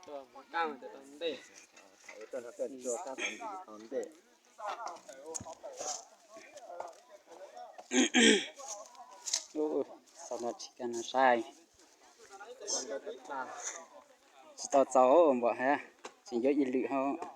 Tuaj mus kaj ntawd tau ntej. Tuaj no tuaj ntsuag kaj tau ntej. Ub, xav no tsis kaj no saib. Tsis tau txaus npaum hab, tseem yuav ib lwm hab.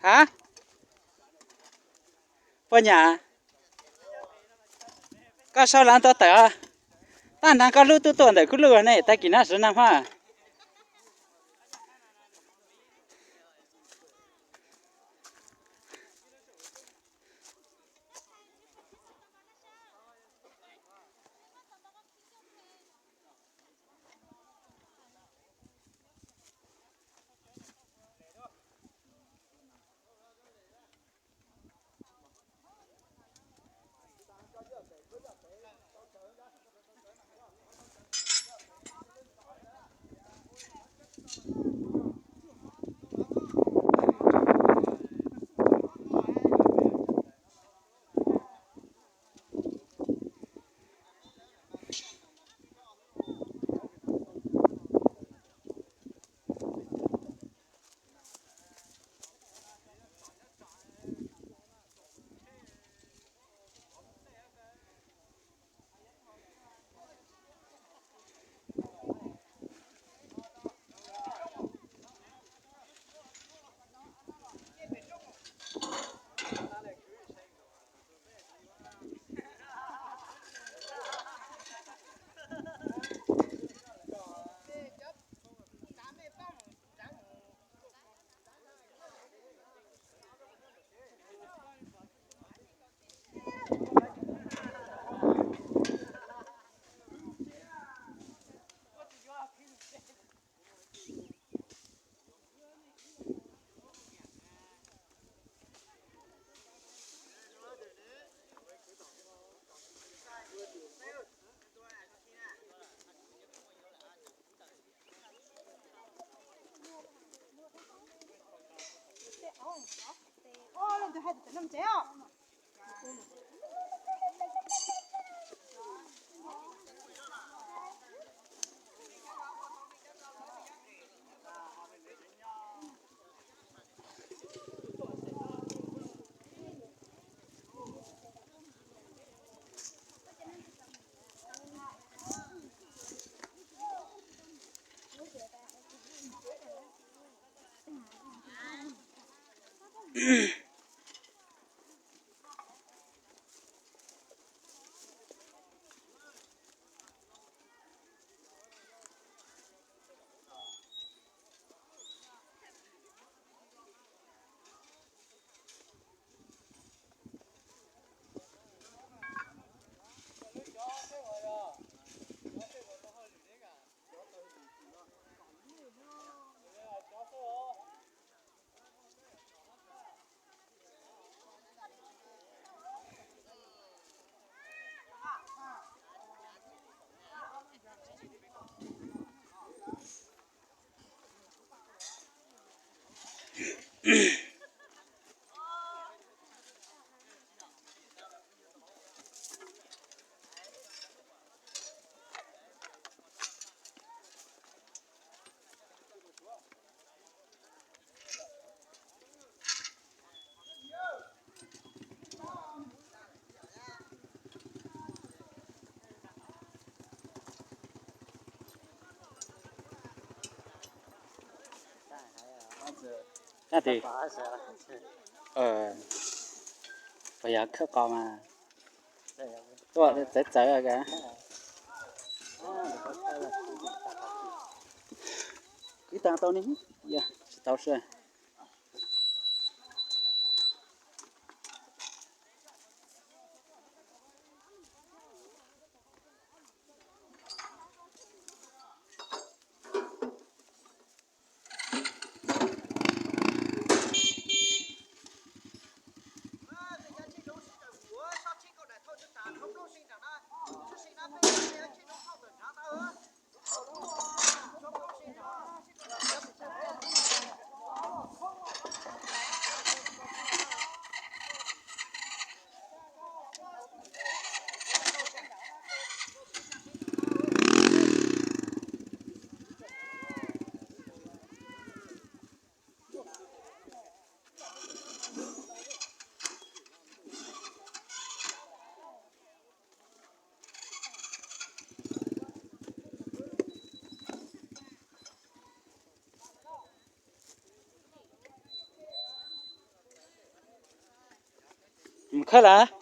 Hab, poj nyam, koj sau lawv tuaj tawm, tab nag koj lub tub tuaj ntawm kuv lub ne, tag kis nab sawv nag hmab. Tab tis, puas yog khawb qos mas tuaj txawv txawv ka. Kwv tag tau ne, yog tsis tau sab. Mus khawb lawm.